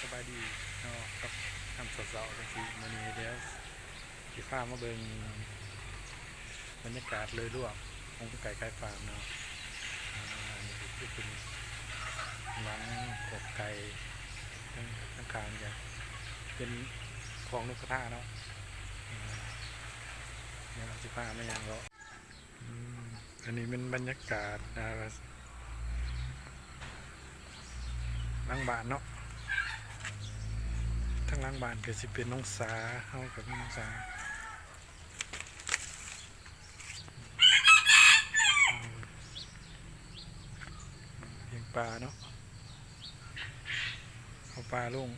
ສະບາຍດີເນາະ ກັບຍາມເຊົ້າໆ ຈັ່ງຊີ້ ມື້ນີ້ດຽວຊິພາມາເບິ່ງບັນຍາກາດໂດຍລວມຂອງໄກ່ໄຂ່ຟາມເນາະ. ອາ ອັນນີ້ຄືເປັນຫຼັງຂອງໄກ່ ທາງ ທາງຂ້າງຈະເປັນຄອກນົກກະທາເນາະ. ອາ ດຽວເຮົາຊິພາມາຍ່າງເລາະ. ອືມ ອັນນີ້ແມ່ນບັນຍາກາດ ອ່າ ຫຼັງບ້ານເນາະ. ທາງຫຼັງບ້ານກໍຊິເປັນໜອງສາ ເຮົາກໍມີໜອງສາ ລ້ຽງປາເນາະ. ເອົາປາລົງ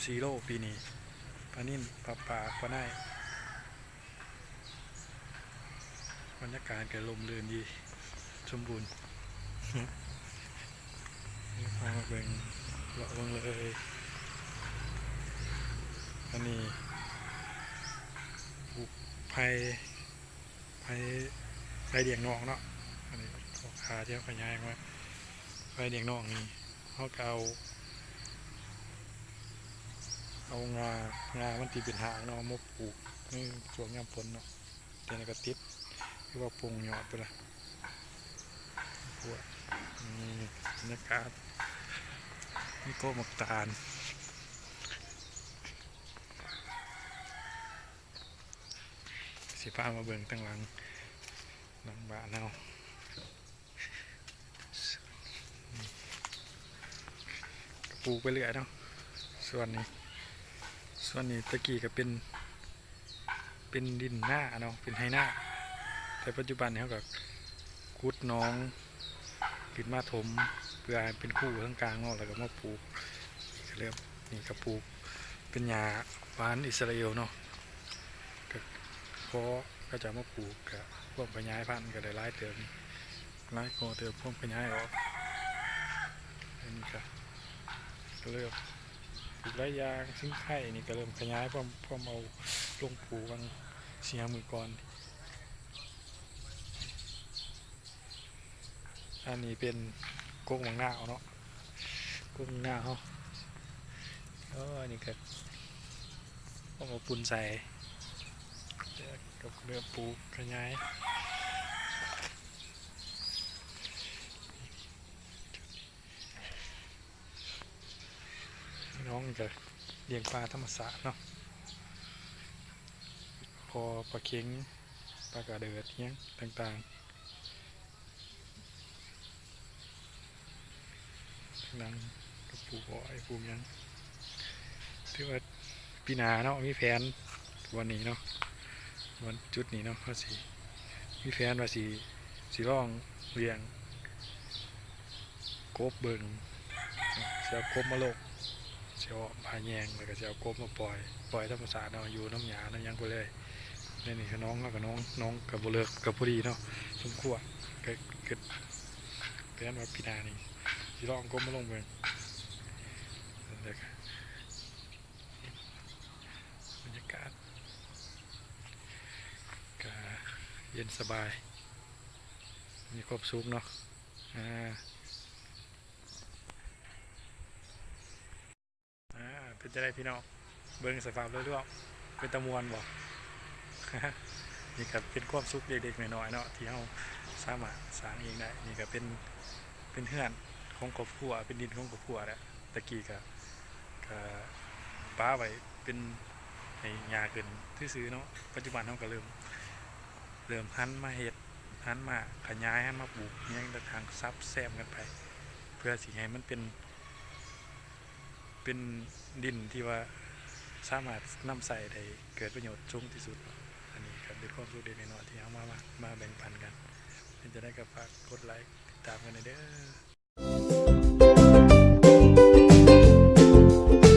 ສີ່ໂລປີນີ້ ປານິນ ປາປາກ ປາໄນ. ບັນຍາກາດກໍຮົ່ມລື່ນດີ ສົມບູນ. ພາມາເບິ່ງ ເລາະເບິ່ງເລີຍ. ອັນນີ້ປູກໄຜ່ ໄຜ່ ໄຜ່ລ້ຽງນອກເນາະ. ອັນນີ້ພໍ່ຄ້າທີ່ເຮົາຂະຫຍາຍອອກມາ ໄຜ່ລ້ຽງນອກນີ້ ເຮົາກໍເອົາ ເອົາງ່າ ງ່າມັນທີ່ເປັນຮາກເນາະ ມາປູກໃນຊ່ວງຍາມຝົນເນາະ. ແຕ່ນີ້ກໍຕິດ ຄືວ່າປົ່ງຍອດໄປລະ. ອືມ ບັນຍາກາດ ມີກົກໝາກຕານ. ຊິພາມາເບິ່ງທາງຫຼັງ ຫຼັງບ້ານເຮົາ. ກໍປູກໄປເລື້ອຍເນາະ ສ່ວນນີ້ ສ່ວນນີ້ແຕ່ກີ້ກໍເປັນ ເປັນດິນນາເນາະ ເປັນໄຮ່ນາ. ແຕ່ປັດຈຸບັນນີ້ເຮົາກໍຂຸດໜອງຂຶ້ນມາຖົມ ເພື່ອໃຫ້ເປັນຄູທາງກາງເນາະ ແລ້ວກໍມາປູກ. ກໍເລີ່ມ ນີ້ກໍປູກເປັນຫຍ້າຫວານອິດສະຣາເອວເນາະ. ກໍພໍເຂົາເຈົ້າມາປູກ ກໍພວມຂະຫຍາຍພັນກໍໄດ້ຫຼາຍເຕີບນີ້ ຫຼາຍກໍເຕີບ ພວມຂະຫຍາຍອອກ. ອັນນີ້ກໍ ກໍເລີ່ມປູກຫຼາຍຢ່າງ ຊິງໄຄນີ້ກໍເລີ່ມຂະຫຍາຍ ພວມ ພວມເອົາລົງປູກຫວ່າງສີ່ຫ້າມື້ກ່ອນ. ອັນນີ້ເປັນກົກໝາກນາວເນາະ ກົກໝາກນາວເຮົາ. ໂອ້ ອັນນີ້ກໍເອົາມາປຸ້ນໃສ່ ກໍເລີ່ມປູກຂະຫຍາຍ. ນ້ອງກໍລ້ຽງປາທຳມະຊາດເນາະ ພໍປາເຂັງ ປາກະເດີດ ຫຍັງຕ່າງໆ. ທາງຫຼັງກໍປູກອ້ອຍ ປູກຫຍັງ. ຖືວ່າປີໜ້າເນາະ ມີແຜນບ່ອນນີ້ເນາະ ບ່ອນຈຸດນີ້ເນາະ ເຮົາຊິມີແຜນວ່າຊິ ຊິລອງລ້ຽງກົບເບິ່ງ ຊິເອົາກົບມາລົງ ຊິອ້ອມຜ້າແຍງ ແລ້ວກໍຊິເອົາກົບມາປ່ອຍ ປ່ອຍທຳມະຊາດເນາະ ຢູ່ນຳຫຍ້ານຳຫຍັງໄປເລີຍ. ໃນນີ້ກໍໜອງ ເຮົາກໍໜອງ ໜອງກໍບໍ່ເລິກ ກໍພໍດີເນາະ ສົມຄວນ. ກໍຄິດແຜນວ່າປີໜ້ານີ້ຊິລອງກົບມາລົງເບິ່ງ. ບັນຍາກາດກໍເຢັນສະບາຍ ມີຄວາມສຸກເນາະ. ອາ ອາ ເປັນຈັ່ງໃດພີ່ນ້ອງ ເບິ່ງສະພາບໂດຍລວມ ເປັນຕາມ່ວນບໍ່? ນີ້ກໍເປັນຄວາມສຸກເລັກໆນ້ອຍໆເນາະ ທີ່ເຮົາສາມາດສ້າງເອງໄດ້. ນີ້ກໍເປັນ ເປັນເຮືອນຂອງຄອບຄົວ ເປັນດິນຂອງຄອບຄົວແຫຼະ. ແຕ່ກີ້ກໍ ກໍປະໄວ້ເປັນໃຫ້ຫຍ້າຂຶ້ນຊື່ໆເນາະ. ປັດຈຸບັນເຮົາກໍເລີ່ມ ເລີ່ມຫັນມາເຮັດ ຫັນມາຂະຫຍາຍ ຫັນມາປູກຫຍັງຕ່າງໆ ສັບແຊມກັນໄປ ເພື່ອຊິໃຫ້ມັນເປັນ ເປັນດິນທີ່ວ່າສາມາດນຳໃຊ້ໄດ້ເກີດປະໂຫຍດສູງທີ່ສຸດ. ອັນນີ້ກໍເປັນຄວາມສຸກເລັກໆນ້ອຍໆ ທີ່ເຮົາມາ ມາ ມາແບ່ງປັນກັນ. ເປັນຈັ່ງໃດກໍຝາກກົດໄລ ຕິດຕາມກັນແດ່ເດີ.